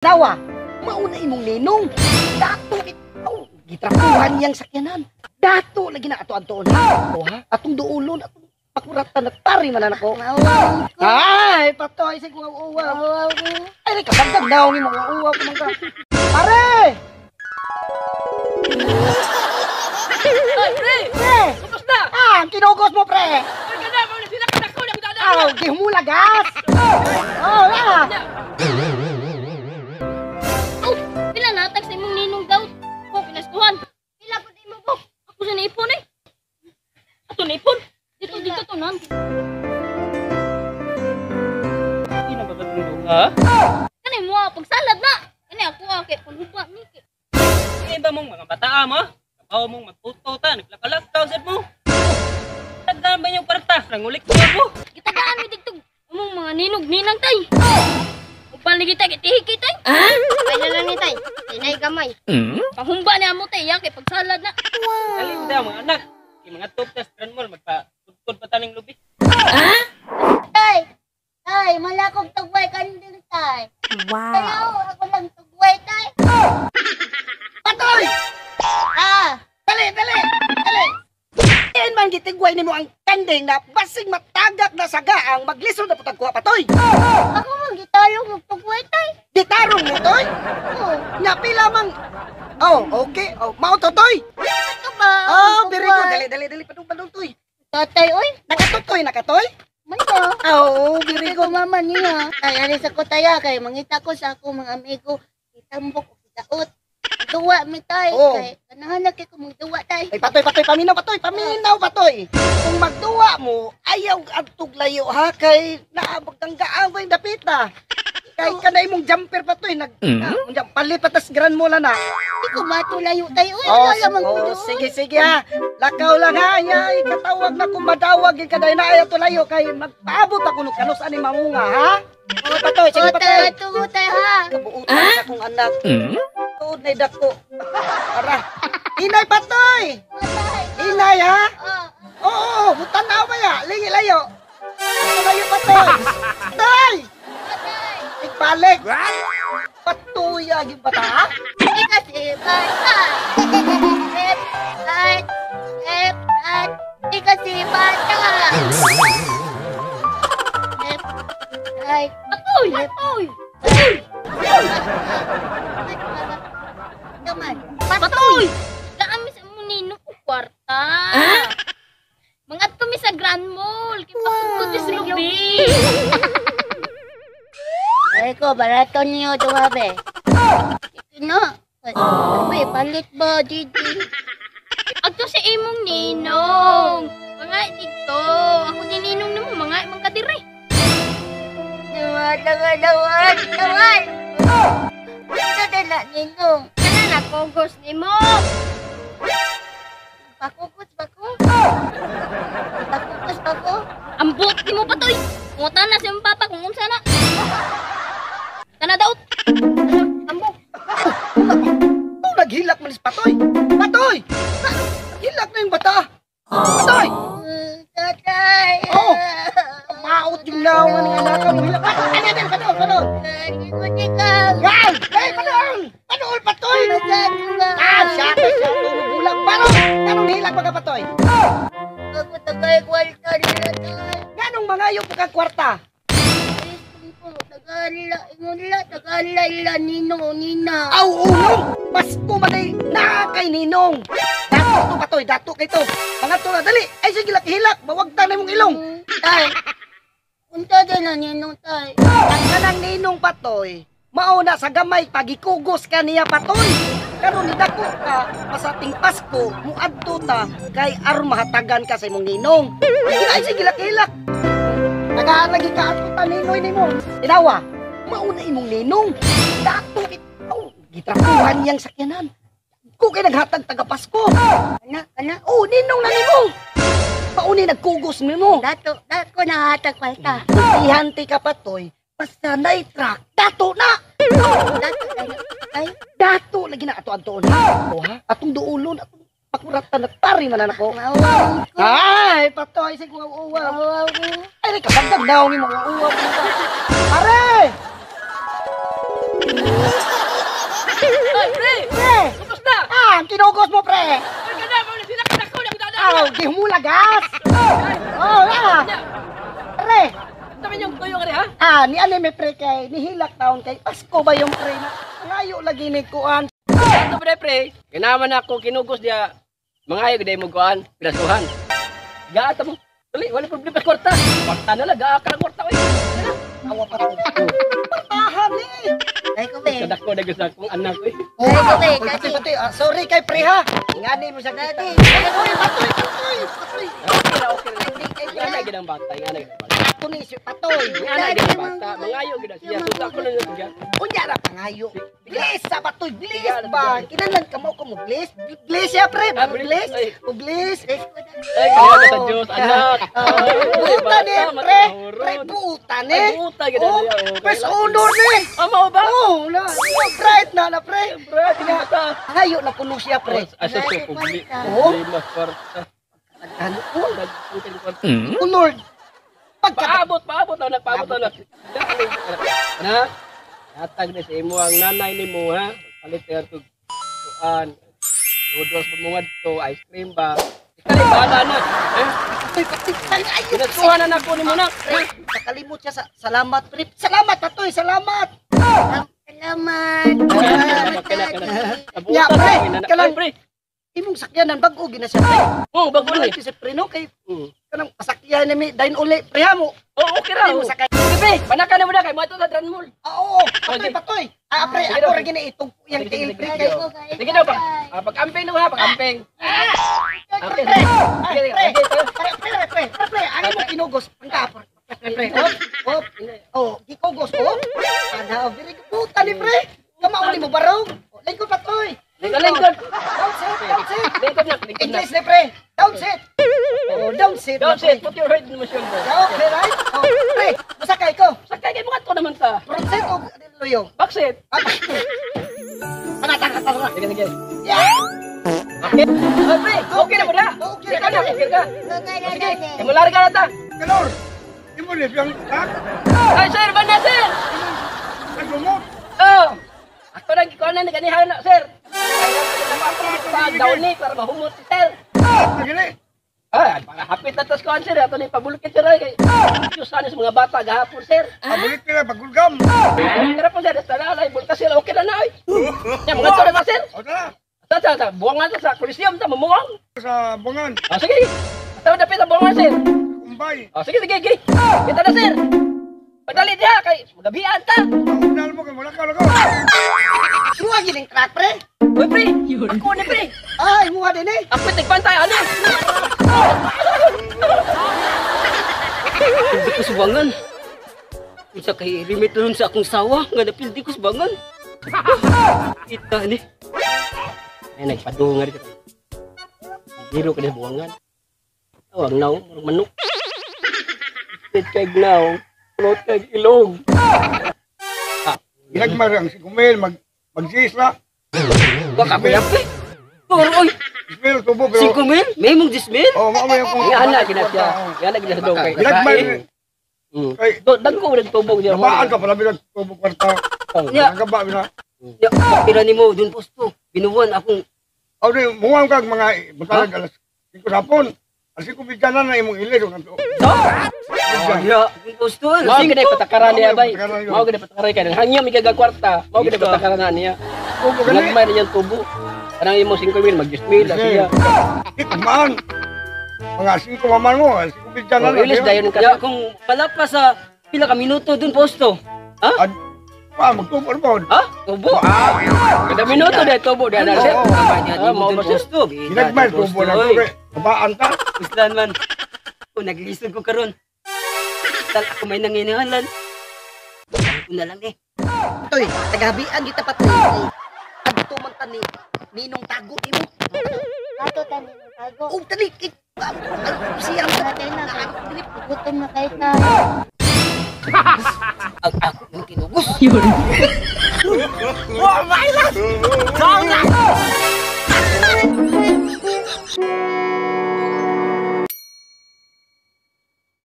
Dawa, mauna imong ninong. Dato itaw, gitrapuhan niyang sakyanan. Dato lagi na ato antoon. O ha? Atong duulon, atong pakuratan at pari man ako. Uwaw ko. Ay, patoy sa kong uwaw. Uwaw ko. Ay, kapagdag daw ni mga uwaw ko mga. Pare! Ay, pre! Pre! Kumusta? Ah, ang kinugos mo, pre! Ay, ganda! Mga sila ka nako na kita Aw, gihumula gas! Oh, ah! Oh, pila natag sa imong ninong daw. Oh, kinaskuhan. Pila pud imo bo. Ako sa naipon eh. Ato naipon. Dito dito to nan. Hindi na ba ha? Kani mo ah, pagsalad na. Kani ako ah, kay panhuba ni. Hindi ba mong mga bataa mo? Kapaw mong magputo ta, naglakalakaw sad mo. Tagdaan ba yung kwarta? Nangulik ko mo. Gitagaan mi didto imong mga ninog ninang tay. Upan lagi tay gitihiki tay. Ay na lang ni tay. Tinay gamay. Panghumba ni amo tay ya kay pagsalad na. Dali daw mga anak. Yung mga top test Grand Mall, magpa-tudtod pa taning lubi. Tay! Tay, malakog tugway kandil tay. Wow. Ayaw, ako lang tugway tay. Patoy! Ah! Dali, dali! Dali! Diin man gitigway nimo ang kanding na basig matagak na sagaang maglisod na putag kuha patoy. Ako man gitalong og tugway tay. Gitarong mo toy. Oh, Nya pila mang. Oh, okay. Oh, mao to toy. ito ba? Oh, Ang very good. tugway. Dali, dali, dali padung padung toy. Tatay, oy. Nakatutoy, nakatoy? Man ba? Oh, very Sabi ko good. mama niya. Ay, ari sa ko taya kay mangita ko sa ako mga amigo. Itambok og daot. Duwa mi tay. Oh. Kay ganahan na kay ko magduwa tay. Ay, patoy, patoy, paminaw, patoy, paminaw, patoy. Kung magduwa mo, ayaw adtog layo ha, kay naabog kang gaang yung dapita. Kay kanay mong jumper patoy, nag, mm? Palit patas Grand Mall na. Di ko matulayo tay. Oy, Oh, wala man ko oh, doon. sige, sige ha. Lakaw lang ha. Ay, katawag na kung madawag yung kaday na ayaw tulayo kay magpaabot ako nung kanus ani mamunga ha. Oh, patoy, sige Oh, patoy. tay, tungo tay ha. Kabuutan sa akong anak. Tuod na'y dako. Tara. Inay patoy. Oh, tay. Inay ha. Oh. Oo, butan na ba ya? Lingi layo. Layo patoy. Tay! Tay. Igbalik. Patuya yung bata ha? Di kasi bata. Left, right, left, right. Di kasi bata. Left, right. Patoy, patoy. Naman. Patoy. Laan mi sa imong ninong og kwarta. Mangadto mi sa Grand Mall kay pagkukot sa lubi. Ay ko, barato niyo duha be. Ito na. Uy, palit ba, Didi? Agto sa imong ninong. Mga dito. Ako din ninong nimo mga imong kadire. Nawan, nawan, nawan, nawan. Ito na na, Ninong. Kana na kogos nimo. Pakukos ba ko? Pakukos ba ko? Ambot nimo patoy. Ungutan na si imong papa kung unsa na. Kana daot. Ambot. Oh, naghilak man si Patoy. Patoy! Naghilak na yung bata. Patoy! Tatay. Oh. Maot yung lawan ng anak mo. Hilak. Ay, ay, ay, Patoy, Patoy. Hindi ka. Yan! Ay, Patoy! Panool, Patoy! Masyado ba? Ah, siya, siya, bulag. Panool! Anong nihilak mga Patoy? Ako tagay kwarta nila, tay. Ganong mga yung pagkang kwarta? Tagala, ingon la, tagala ila nino, nina. Aw, unong! Pasko man ay naa kay Ninong. Dato to, Patoy, dato kay to. Mga to na, dali. Ay, sige, hilak. Mawagtan na imong ilong. Tay. Unta din na ninong, tay. Ang kanang ninong patoy, mauna sa gamay pagikugos ka niya patoy. Karon ni dako ka pasating Pasko, muadto ta kay aron mahatagan ka sa imong ninong. Ay sige hilak. Tagaan lagi ka ato ta ninoy nimo. Tinawa, mauna imong ninong. Dato itaw, gitrapuhan niyang sakyanan. Ko kay naghatag taga Pasko. Ana, ana. Oh, ninong na nimo. Pauni nagkugos nimo. Dato, dato na hatag kwarta. Ihante ka patoy, basta na truck, dato na! Dato, ay, ay. Dato lagi na ato antoon. O ha? Atong duulon, atong pakuratan at pari man ako. Uwaw ko. Ay, patoy sa kong uwaw. Uwaw ko. Ay, kapagdag daw ni mga uwaw. Pare! Ay, pre! Pre! Kumusta? Ah, ang kinugos mo, pre! Ay, ganda mo na sila kinako na kita na. Aw, gihumulagas! Oh, ah! Pre! Tabi yung tuyo ka ha? Ah, ni ano may pre kay nihilak taon kay Pasko ba yung pre na ngayo lagi ni kuan. Ito pre, pre. Ganaman ako kinugos diya. Mga ayaw gday mo kuan, pinasuhan. Gaata mo. Dali, wala problema sa kwarta. Kwarta na lang, gaa ka ng kwarta oy. Awa pa to. Partahan eh. Ay ko be. Kadako na gusto akong anak oy. Oh, Ay, ko be, pati, daddy. pati. Ah, sorry kay pre ha. Ingani mo siya kita. Daddy. Uy, patoy, patoy, patoy. Okay na, okay na. Nga na gid ang bata, nga na gid ang bata. Ato ni si patoy. Nga na gid ang bata, mga ayaw gid siya. Susa ko na siya. Unya ra pangayo. Bilis sa patoy, bilis ba? Kinahanglan ka mo ko mo bilis. Bilis ya pre, Ah, bilis. Ay. Bilis. Let's go na. Ay, kaya ka sa Diyos, anak. Oh. Buta ni pre. Pre buta ni. Ay, buta gid Oh, na siya, oh. first honor ni. Ah, mao ba? Oh, na. Oh, bright na na pre. Pre, tingnan ka. Ngayo na kuno siya pre. Asa siya publi. Oh. Lima kwarta. Ano ko? Nagputin kwarta. Oh Lord. Pagka Paabot, paabot na, nagpaabot na. Anak, hatag na sa imo ang nanay nimo ha. Palit ka tug kuan. Noodles ba mo ngadto, ice cream ba? Ikaw bahala na. Eh, patoy patoy ay Pinasuhan na nako nimo na. pre. Nakalimot siya sa salamat pre. Salamat patoy, salamat. Salamat. Salamat, daddy. Ya, pre, kalang- pre. Imong sakyanan bag-o gina siya pre. Oh, bago Bago ni. si pre no kay Mm. kanang pasakyan ni mi dayon uli pre ha mo. Oh, okay ra. Hindi mo sakay. Pre, panaka na mo na kay mo sa Dran Mall. Ah, Oo, patoy Okay. patoy. Ah pre, Sige ako daw. ra gini itong yang Sige, tiil sige, pre sige. kay. Ko kayo. Sige daw, pag pag-amping no ha, pag-amping. Pre, Okay. pre, Sige, pre, sige, pre, pre, pre, pre, pre, ang imong kinugos, pangka, pre, pre, pre, op, op, oh, gikugos, oh, ana, oh, very good, puta ni pre, kamao ni mo barong, oh, lingkod patoy, Lingkod, lingkod. down set, down set, Lingkod na, lingkod na. English ni pre, down set, oh, down set, Down sit, put your head in my shoulder. Okay, right, oh, pre, musakay ko, Sakay kay mga to naman ta. front set o luyo, Back seat. ah, tara, tara, tara, Sige, sige. yeah, Okay. Oh, pre, okay na mo na. Okay Okay ka na, okay ka. Okay na, Sige, daddy. kay mularga na ta. Kalor! Imo ni siyang tak, Ay, sir, banda, sir. naglumot. Oh. Ako nang gikuan na ganihan na, sir. Ay, down ni para mahumot si sir. Nagili. Ah, para hapit na tas kuan sir, ato ni pabulkit sir ay kay Diyos sana sa mga bata gahapon sir. Pabulit nila pagulgam. Pero po sir, sa lalay bulka sir, okay na na oy. Ya mga to na ba, sir. O tara, Sa sa sa buwangan sa Coliseum sa mamuang. sa bungan, Ah, sige. Sa dapit sa buwangan sir. kumbay. Ah, sige sige, sige. Kita na sir. Padali diha kay magabian ta. Paunal mo kay mula ka lago. Imuha gining truck pre, Uy pre, ako ni pre. ah, imuha din eh, Ako tigbantay ano. Pildi ko sa bangan. Unsa kay limit nun sa akong sawa nga napildi ko sa bangan. Kita ni. Ay nagpadungan dito. Biro ka na buwangan. Oh, ang naong murag manok. Pit kay naong, pulot kay ilog. Ginagmar ang 5,000 mag magsisla. Baka ko yan pre. Pero oy, Ismil tubo pero 5,000? May mong 10,000? Oh, mao may akong Nga na gina siya. Nga na gina siya kay. Ginagmar Mm. kay Do dagko nagtubog diya. nabaan ka pala bilang tubo kwarta. Ya, Nagaba bila. ya, pira nimo dun posto. Binuwan akong Aw di muwang kag mga butalag alas 5 sa hapon. Alas 5 bigyan na imong ilis ug Oh, ya, dun posto. Mao gid patakaran niya bay. Patakaran yun. Mao gid patakaran kay hangyo mi kag kwarta. Mao gid patakaran na niya. Tubo gani. Nagmay niya tubo. Kanang imo 5,000 mag 10,000 la siya. Tigmaan. Mga 5 maman mo, alas 5 bigyan na. Oh, ilis dayon ka. Ya, kung palapa sa pila ka minuto dun posto. Ha? Ad, pa magtubo na po. Ha? Tubo. Kada minuto dai tubo dai na sir. Oo. Ah, mao Dun ba sir? posto. Ginagmay tubo na ko. Kabaan ta. Uslan man. Kung naglisod ko karon. Tal ako may nanginahalan. Ako na lang eh. Patoy, tagahabian kita patoy. Adto man tani, ninong tago nimo. Ato tani tago. Oh, tani, siyang Patay na. Gutom na kayo ta. Ang ako ng kinugos. Oh, my love!